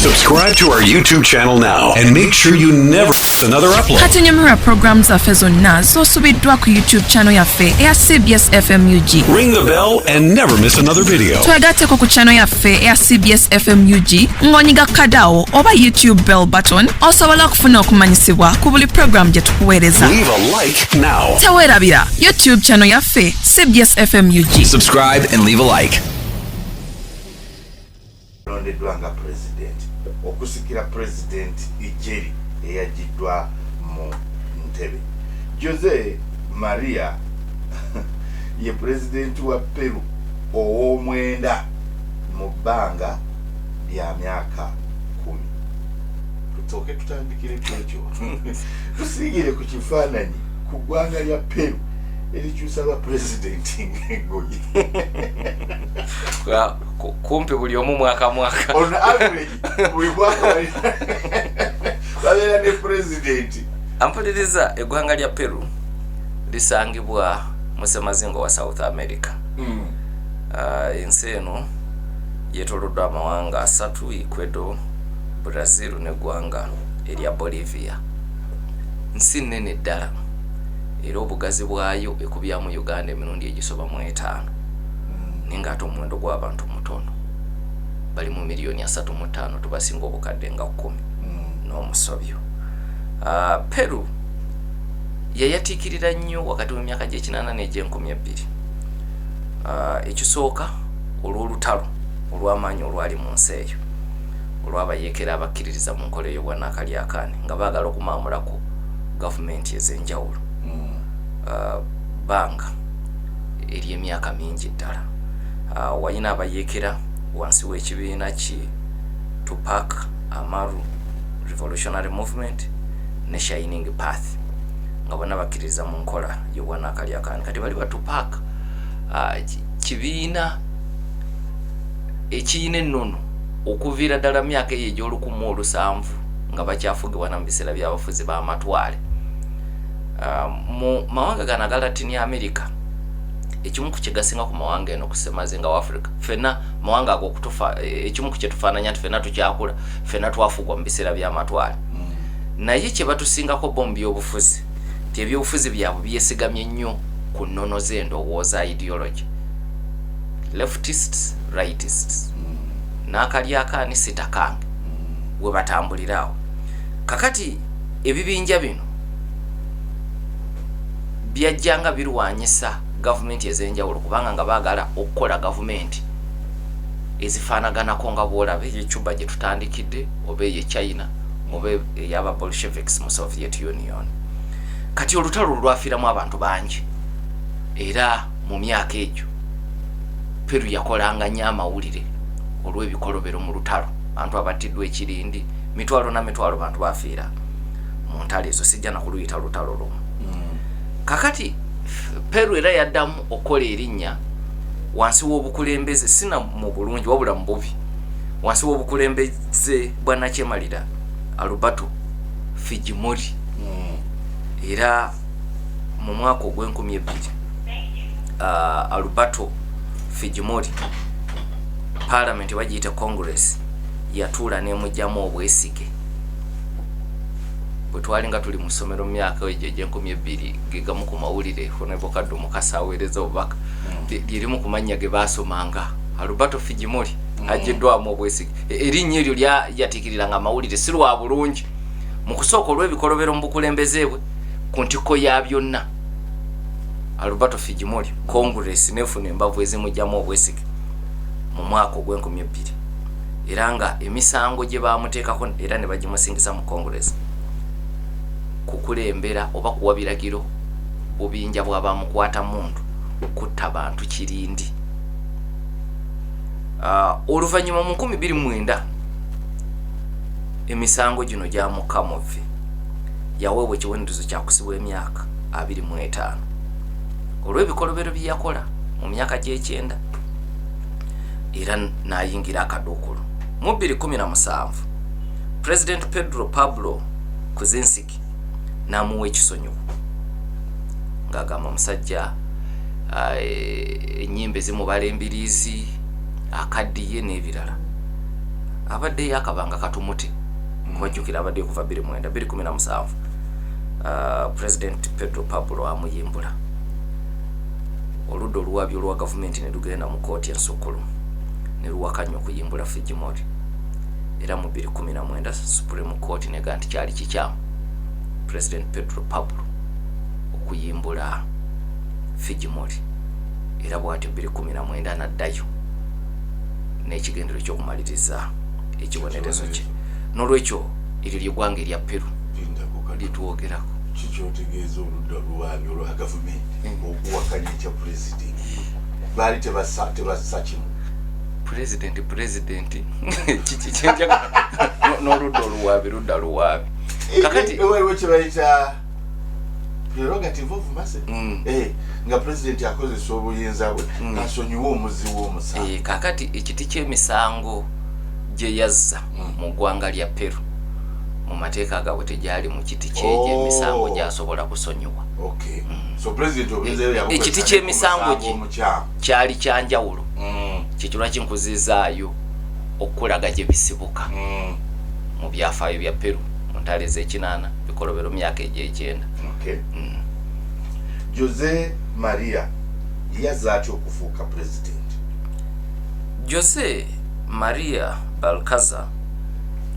Subscribe to our YouTube channel now and make sure you never miss another upload. Kati nyumirwa programu zaffe zonna z'osubiddwa ku YouTube channel yaffe eya CBS FMUG. Ring the bell and never miss another video. Twegatteko ku channel yaffe eya CBS FMUG ng'onyiga kadawo oba YouTube bell button osobola okufuna okumanyisibwa ku buli programu gye tukuweereza. Leave a like now. Teweerabira YouTube channel yaffe CBS FMUG. Subscribe and leave a like. Alondeddwa nga pulezidenti okusikira Pulezidenti Ijeri eyagiddwa mu ntebe. Jose Maria ye pulezidenti wa Peru ow'omwenda mu bbanga lya myaka 10. Tusooke tutandikire ku ekyo, tusingire ku kifaananyi ku ggwanga lya Peru erikyusa ba pulezidenti ng'engoye. Kumpi buli omu mwaka mwaka. On average buli mwaka babeera ne pulezidenti. Ampuliriza, eggwanga lya Peru lisangibwa mu semazingo wa South America. Ensi eno yetoloddwa amawanga asatu: Ecuador, Brazil neggwanga erya Bolivia. Nsi nnene ddala, era obugazi bwayo ekubyamu Uganda emirundi egisoba mu etaano, naye ngaate omuwendo gw'abantu mutono, bali mu miliyoni 35, tubasinga obukadde nga 10 n'omusobyo. Peru yayatiikirira nnyo wakati w'emyaka gy'e80 n'egy'e2000. Ekisooka, olw'olutalo olw'amaanyi olwali mu nsi eyo olw'abayeekera abakkiririza mu nkola ey'obwannakalyakaani nga baagala okumaamulako gavumenti ez'enjawulo. Banga ery'emyaka mingi ddala. Walina abayeekera wansi w'ekibiina ki Tupac Amaru Revolutionary Movement ne Shining Path, nga bonna bakkiririza mu nkola y'obwannakalyakaani. Kati bali ba Tupac, kibiina ekiyina ennono okuviira ddala myaka eyo egy'olukumi olusanvu nga bakyafugibwa na mu biseera by'abafuzi b'amatwale. Mu mawanga gano aga Latin America, ekimu ku kyegasinga ku mawanga eno ku semazinga wa Africa, fenna mawanga ago okutufa, ekimu ku kyetufaananya nti fenna tukyakula, fenna twafugwa mu biseera by'amatwale. Naye kye batusingako bo mu byobufuzi nti ebyobufuzi byabwe byesigamye nnyo ku nnono z'endowooza, ideology, leftists, rightists, n'akalyakaani sitakange we batambulira awo. Kakati ebibinja bino byajjanga birwanyisa gavumenti ez'enjawulo, kubanga nga baagala okukola gavumenti ezifaanaganako nga bwolaba ey'e Cuba gye tutandikidde, oba ey'e China, oba ey'aba Bolsheviks mu Soviet Union. Kati olutalo lwafiiramu abantu bangi, era mu myaka egyo Peru yakolanga nnyo amawulire olw'ebikolobero mu lutalo, bantu abattiddwa ekirindi, mitwalo na mitwalo bantu bafiira mu ntalo ezo. Sijja nakuluyita lutalo lumu. Kakati Peru era yaddamu okukola erinnya wansi w'obukulembeze, sina mu bulungi wabula mu bubi, wansi w'obukulembeze bwa nakyemalira Alberto Fujimori. Era mu mwaka ogw'e2000, Alberto Fujimori, parliament bagiyita Congress, yatuula nemugjamu obwesige. Bwe twali nga tuli mu ssomero mu myaka egyo egy'e2000, gegamu ku mawulire Honorable Kaddu Mukasa aweereza obubaka, lyerimu ku mannya ge baasomanga, Alberto Fujimori agiddwamu obwesige. Erinnya eryo lyayatiikiriranga amawulire si lwa bulungi mu kusooka olw'ebikolobero mu bukulembeze bwe. Ku ntikko ya byonna, Alberto Fujimori, Congress nefuna embavu ezimugjamu obwesige mu mwaka ogw'e2000, era nga emisango gye bamuteekako era ne bagimusingisa mu Congress kukulembera oba kuwa biragiro bubinja bw'abamukwata mundu kutta bantu kirindi. Oluvannyuma mu 2009 emisango gino gyamukka muvi, yaweebwa ekibonerezo kyakusibwa emyaka 25 olw'ebikolobero bye yakola mu myaka gy'ekyenda, era n'ayingira akaduukulu. Mu 2017 President Pedro Pablo Kuczynski n'amuwa ekisonyiwo ng'agamba omusajja ennyimba ezimubala embiriizi, akaddiye n'ebirala. Abaddeyo akabanga katumute, kubajjukira abaddeyo kuva 29 2017, President Pedro Pablo amuyimbula. Oludda oluwaabi olwa gavumenti ne lugenda mu kooti ensukkulumu ne luwakanya okuyimbula Fujimori, era mu 2019 Supreme Court nega nti kyali kikyamu President Pedro Pablo okuyimbula Fujimori, era bwatyo 2019 naddayo n'ekigendero ekyokumaliriza ekibonerezo kye. N'olwekyo eryo lyeggwanga erya Peru lyetwogerako. Kikyotegeeza oludda olwaabi olwa gavumenti okuwakanya ekya pulezidenti, baali tebassa kimu? Pulezidenti n'oludda oluwaabi, ludda luwaabi kakati. Waliwo kyebayita prerogative of mercy, nga pulezidenti akozesa obuyinza bwe asonyiwe omuzzi w'omusango. Kakati ekiti ky'emisango gye yazza mu ggwanga lya Peru, mu mateeka gaabwe tegyali mu kiti kyegyo emisango gyasobola kusonyiwa. Okay. So president obuyinza yabukozesa Ekiti ky'emisango gye omukyamu. kyali kyanjawulo. Kyekyo lwaki nkuzizaayo okulaga gye bisibuka mu byafaayo bya Peru mu ntalo ez'ekinaana, bikolobero, myaka egy'ekyenda. Okay. Jose Maria yazze atya okufuuka president? Jose Maria Balcaza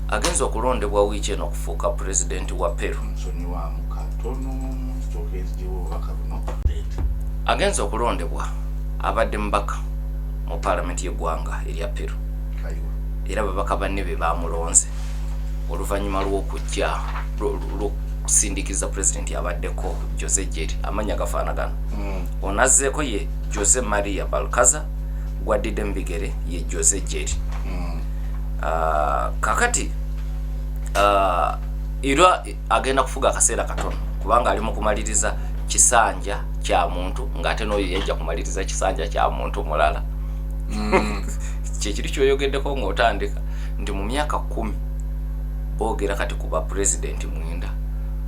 agenza okulondebwa wiiki eno okufuuka pulezidenti wa Peru. Nsonyiwamu katono, sooka enzijewo obubaka buno. Agenza okulondebwa abadde mubaka mu paalamenti y'eggwanga erya Peru. Kayiwa. Era babaka banne be bamulonze oluvannyuma lw'okujja lw'okusindiikiriza pulezidenti abaddeko Jose Jeri. Amannya gafaanagana. Ono azzeeko ye Jose Maria Balcaza, gwaddidde mu bigere ye Jose Jeri. Kakati era agenda kufuga akaseera katono kubanga ali mu kumaliriza kisanja kya muntu, ng'ate n'oyo yajja kumaliriza kisanja kya muntu mulala. Kyekiri kyoyogeddeko ng'otandika nti mu myaka 10 boogera kati ku bapulezidenti 9,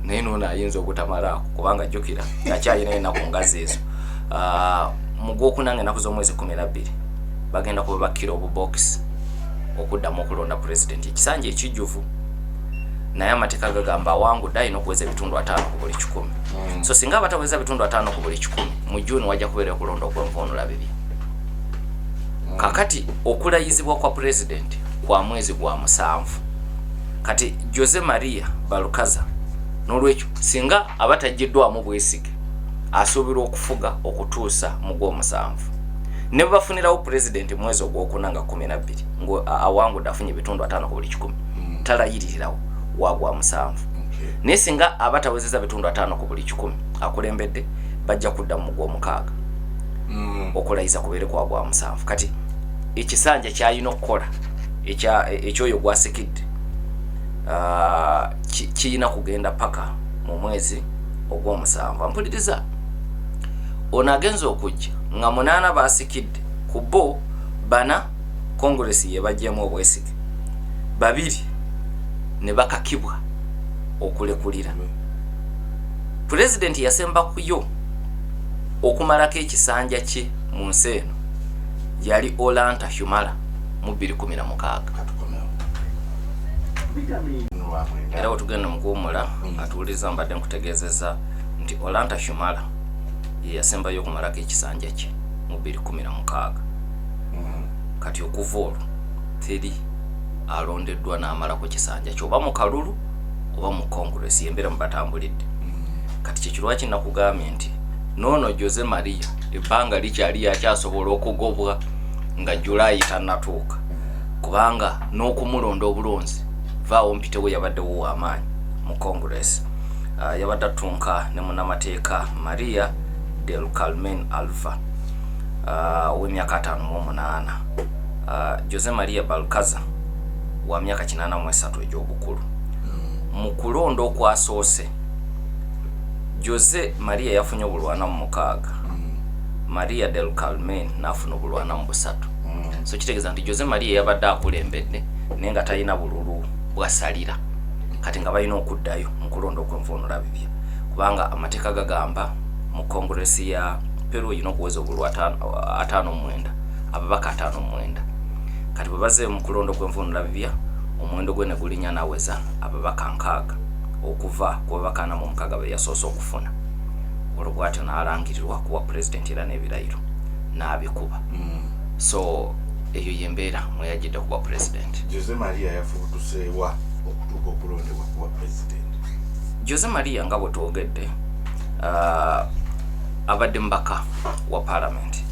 naye noono ayinza obutamalaako kubanga jjukira akyalina ennaku ngazi ezo. Mu gwokuna nga ennaku z'omwezi 12 bagenda kuba bakkira obubokisi okuddamu okulonda pulezidenti ekisanja ekijjuvu, naye amateeka gagamba awangudde alina okuweza ebitundu 50 ku buli kikumi. So singa abataweza bitundu 50 ku buli kikumi, mu Juni wajja kubeera okulonda okwenvuunula bibya. Kakati okulayizibwa kwa pulezidenti kwa mwezi gwa musanvu. Kati Jose Maria Balukaza, n'olwekyo singa aba tagiddwamu bwesige, asuubirwa okufuga okutuusa mu gw'omusanvu, ne bwe bafunirawo pulezidenti mwezi ogwokuna nga 12 nga awangudde afunye ebitundu 50 ku buli kikumi, talayiririrawo wa gwa musanvu. Naye singa aba tawezeza bitundu 50 ku buli kikumi akulembedde, bajja kudda mu gw'omukaaga okulayiza kubeere kwa gwa musanvu. Kati ekisanja kyalina okukola ekyoyo gwasikidde kiyina kugenda paka mu mwezi ogw'omusanvu. Ampuliriza, ono agenza okujja nga 8 basikidde, ku bo bana Congress yebajjemu obwesige, babiri ne bakakibwa okulekulira. Pulezidenti yasembakuyo okumalako ekisanja kye mu nsi eno yali Olanta Humala mu 2016. Katukomewo. Lwa 9. Era wetugenda mu kuwumula, atuwuliriza, mbadde nkutegeezeza nti Olanta Humala ye yasembayo okumalako ekisanja kye mu 2016. Kati okuva olwo teri alondeddwa n'amalako kisanja kye, oba mu kalulu oba mu Congress, yembeera mu batambulidde. Kati kyekirwaki nakugambye nti noono Jose Maria ebbanga likyali, yakyasobola okugobwa nga Julayi tannatuuka, kubanga n'okumulonda obulonzi vaawo mpitewo yabaddewo w'amaanyi mu Congress. Yabadde attunka ne munnamateeka Maria del Carmen Alva ow'emyaka 58. Jose Maria Balcaza wa myaka 83 egy'obukulu. Mu kulonda okwasoose Jose Maria yafunye obulwana mu mukaaga, Maria del Carmen n'afuna obulwana mu busatu. So kitegeeza nti Jose Maria yabadde akulembedde naye nga talina bululu bwasalira. Kati nga balina okuddayo mu kulonda okwenvuunula bibya, kubanga amateeka gagamba mu Congress ya Peru olina okuweza obululu 59, ababaka 59. Kati bwe bazze mu kulonda okw'envunula bibya, omuwendo gwe ne gulinnya n'aweza ababaka 60 okuva ku babaka 46 be yasoose okufuna. Olwo bw'atyo n'alangirirwa kuwa pulezidenti era n'ebirayiro n'abikuba. So eyo y'embeera mwe yajjidde kuba pulezidenti. Jose Maria yafubutuseewa okutuuka okulondebwa kuba pulezidenti? Jose Maria, nga bwe twogedde, abadde mubaka wa paalamenti.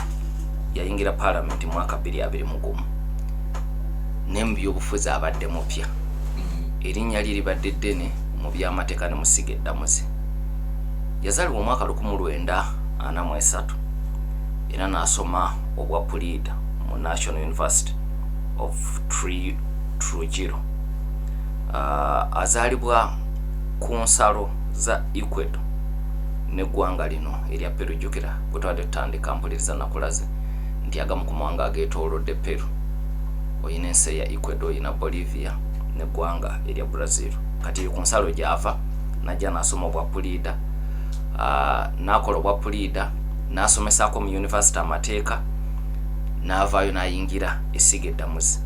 Yayingira paalamenti mwaka 2021, naye mu byobufuzi abadde mupya. Erinnya lye libadde ddene mu byamateeka ne musiga eddamuzi. Yazaalibwa omwaka 1943 era n'asoma obwa puliida mu National University of Trujillo. Azaalibwa ku nsalo za Ecuador n'eggwanga lino erya Peru. Jjukira bwe twabadde tutandika mpuliriza nakulaze nti agamu ku mawanga ageetoolodde Peru, oyina ensi eya Ecuador, oyina Bolivia n'eggwanga erya Brazil. Kati eyo ku nsalo gy'ava najja n'asoma obwa puliida, n'akola obwa puliida, n'asomesaako mu university amateeka, n'avaayo n'ayingira essiga eddamuzi,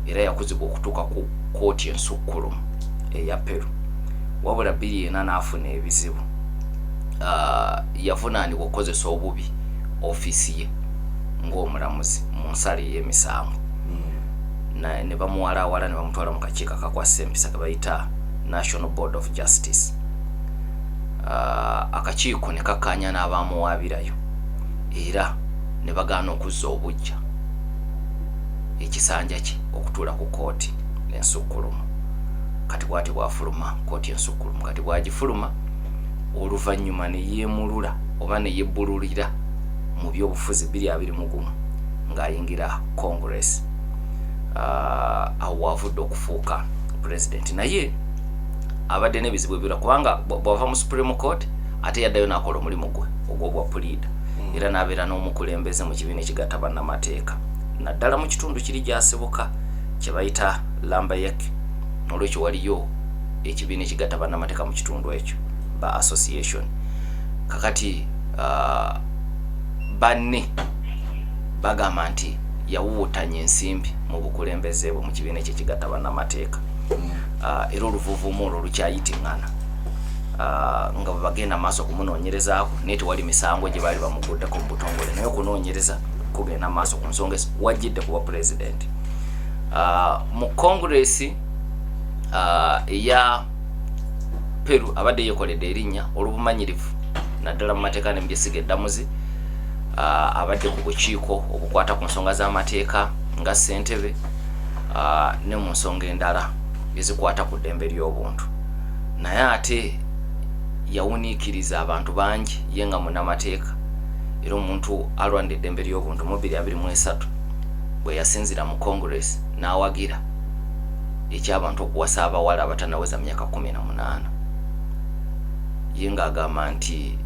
era yakuzibwa okutuuka ku kooti ensukkulumu eya Peru. Wabula 2004 n'afuna ebizibu. Yavunaanibwa okukozesa obubi ofiisi ye ng'omulamuzi mu nsala ey'emisango, ne bamuwalaawala ne bamutwala mu kakiiko akakwasisa empisa ke bayita National Board of Justice. Akakiiko ne kakkaanya n'abamuwaabirayo era ne bagaana okuzza obuggya ekisanja kye okutuula ku kooti ensukkulumu. Kati bw'atyo bw'afuluma kooti ensukkulumu. Kati bw'agifuluma oluvannyuma ne yeemulula oba ne yebbululira mu byobufuzi 2021 ng'ayingira Congress. Awo waavudde okufuuka pulezidenti, naye abadde n'ebizibu ebirala, kubanga bw'ava mu Supreme Court ate yaddayo n'akola omulimu gwe ogw'obwa puliida, era n'abeera n'omukulembeze mu kibiina ekigatta bannamateeka, naddala mu kitundu kiri gy'asibuka kye bayita Lambayeque. N'olwekyo waliyo ekibiina ekigatta bannamateeka mu kitundu ekyo, ba association. Kakati banne bagamba nti yawuwutanya ensimbi mu bukulembeze bwe mu kibiina ekyo ekigatta bannamateeka, era oluvuuvuumu olwo lukyayitiŋŋana nga bwe bagenda maaso okumunoonyerezaako, naye tewali misango gye baali bamuguddeko mu butongole, naye okunoonyereza kugenda maaso ku nsonga ezo wajjidde kuba pulezidenti. Mu Congress eya Peru abadde yeekoledde erinnya olw'obumanyirivu naddala mu mateeka ne mu by'essiga eddamuzi. Abadde ku bukiiko obukwata ku nsonga z'amateeka nga ssentebe, ne mu nsonga endala ezikwata ku ddembe ly'obuntu, naye ate yawuniikiriza abantu bangi ye nga munnamateeka era omuntu alwanira eddembe ly'obuntu mu 2023 bwe yasinzira mu Congress n'awagira ekyabantu okuwasa abawala abatanaweza myaka 18, ye ng'agamba nti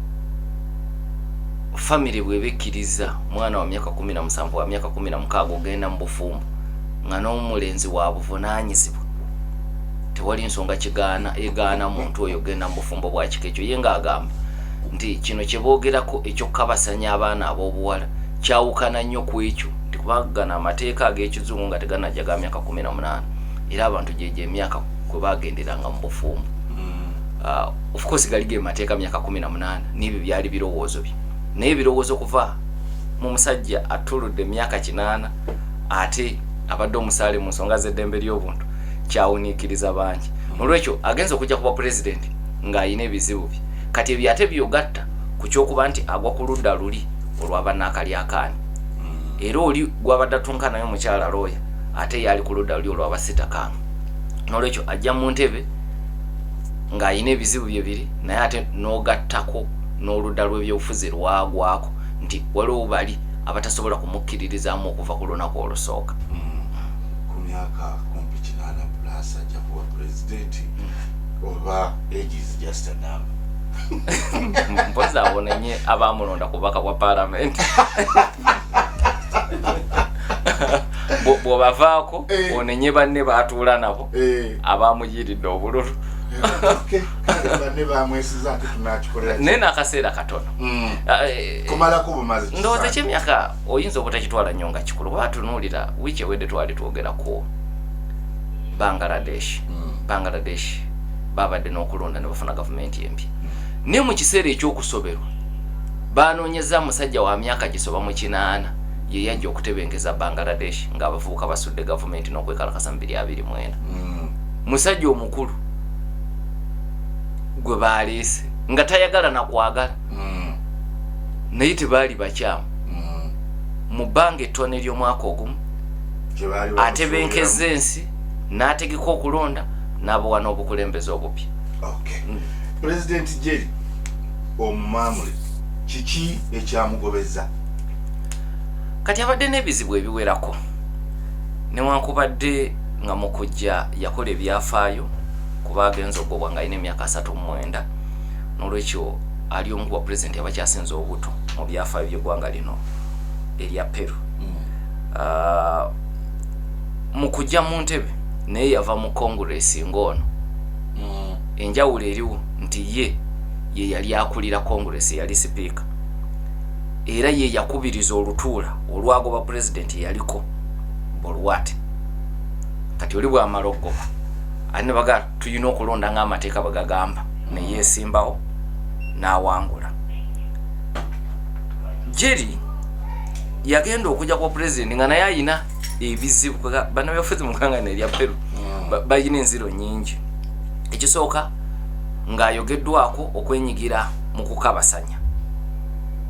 famire bw'eba ekkiriza mwana wa myaka 17, wa myaka 16 ogenda mu bufumbo nga n'omulenzi wa buvunaanyizibwa, tewali nsonga kigaana egaana muntu oyo ogenda mu bufumbo bwa kika ekyo. Ye ng'agamba nti kino kye boogerako eky'okukabasanya abaana ab'obuwala kyawukana nnyo ku ekyo, nti kubanga gano amateeka ag'ekizungu nga teganajja ga myaka 18, era abantu gyegyo emyaka kwe bagenderanga mu bufumbo. Of course gali ge mateeka myaka 18, n'ebyo byali birowoozo bye, naye ebirowoozo kuva mu musajja attuludde emyaka 80 ate abadde omusaale mu nsonga z'eddembe ly'obuntu kyawuniikiriza bangi. Nolwekyo agenza okujja kuba pulezidenti ng'ayina ebizibu bye. Kati ebyo ate byogatta ku kyokuba nti agwa ku ludda luli olw'abannaakalyakaani, era oli gwabadde atunka naye omukyala looya ate yali ku ludda luli olw'abasitakanga. Nolwekyo ajja mu ntebe ng'ayina ebizibu bye biri, naye ate n'ogattako n'oludda lw'ebyobufuzi lwagwako nti waliwo bali abatasobola kumukkiririzaamu okuva ku lunaku olusooka. Ku myaka kumpi 80 plus ajja kuba pulezidenti, oba age is just a number? Mpozi awonenye abamulonda ku bubaka bwa paalamenti. Bw'obavaako onenye banne batuula nabo abamuyiridde obululu. Okay, kale banne bamwesiza ate tunakikolera Naye n'akaseera katono. Ah, kumalako bumazi. Ndowooza ekyemyaka oyinza obutakitwala nnyo nga kikulu, kuba tunuulira wiiki ewedde twali twogerako Bangladesh. Bangladesh babadde n'okulonda ne bafuna gavumenti empya, naye mu kiseera ekyokusoberwa banoonyeza musajja wa myaka gisoba mu 80 ye yajja okutebenkeza Bangladesh ng'abavubuka basudde gavumenti n'okwekalakasa mu 2024. Musajja omukulu gwe baleese nga tayagala nakwagala, naye tebaali bakyamu. Mu bbanga ettono ery'omwaka ogumu Kyebaali atebenkeza ensi n'ategeka okulonda n'abawa n'obukulembeze obupya. Okay. President Jerry omumamule, kiki ekyamugobeza? Kati abadde n'ebizibu ebiwerako, newankubadde nga mu kujja yakola ebyafaayo, kuba agenza ogobwa nga alina emyaka 39. N'olwekyo ali omu ku bapulezidenti abakyasinze obuto mu byafaayo by'eggwanga lino erya Peru. Ah, mu kujja mu ntebe naye yava mu Congress ng'ono. Enjawulo eriwo nti ye ye yali akulira Congress, yali sipiika, era ye yakubiriza olutuula olwagoba pulezidenti eyaliko Boluarte. Kati oli bwamala okugoba ate ne bagaa tulina okulonda ng'amateeka bwe gagamba, neyeesimbawo n'awangula. Jerry yagenda okujja kwa pulezidenti nga naye ayina ebizibu. Bannabyabufuzi mu ggwanga nerya Peru balina enziro nyingi. Ekisooka, ng'ayogeddwako okwenyigira mu kukabasanya,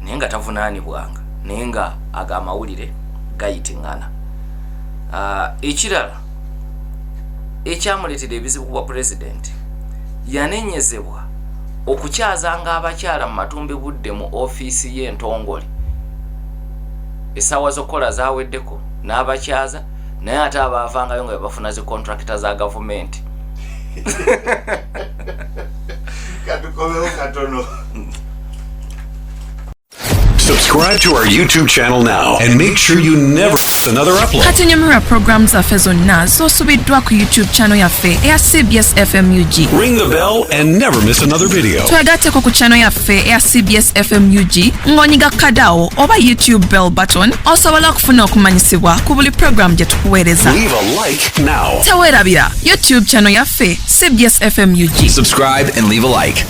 naye nga tavunaanibwanga, naye nga ago amawulire gayitiŋŋana. Ah, ekirala ekyamuleetera ebizibu ku bwa pulezidenti, yanenyezebwa okukyazanga abakyala mu matumbi budde mu ofiisi y'entongole. Essaawa z'okukola zaweddeko n'abakyaza, naye ate abaavangayo nga bebafuna zi contractor za gavumenti. Katukomewo katono. Subscribe to our YouTube channel now and make sure you never miss another upload. Kati nyumirwa programu zaffe zonna z'osubiddwa ku YouTube channel yaffe eya CBS FMUG. Ring the bell and never miss another video. Twegatteko ku channel yaffe eya CBS FMUG ng'onyiga kadawo oba YouTube bell button osobola okufuna okumanyisibwa ku buli programu gye tukuweereza. Leave a like now. Teweerabira YouTube channel yaffe CBS FMUG. Subscribe and leave a like.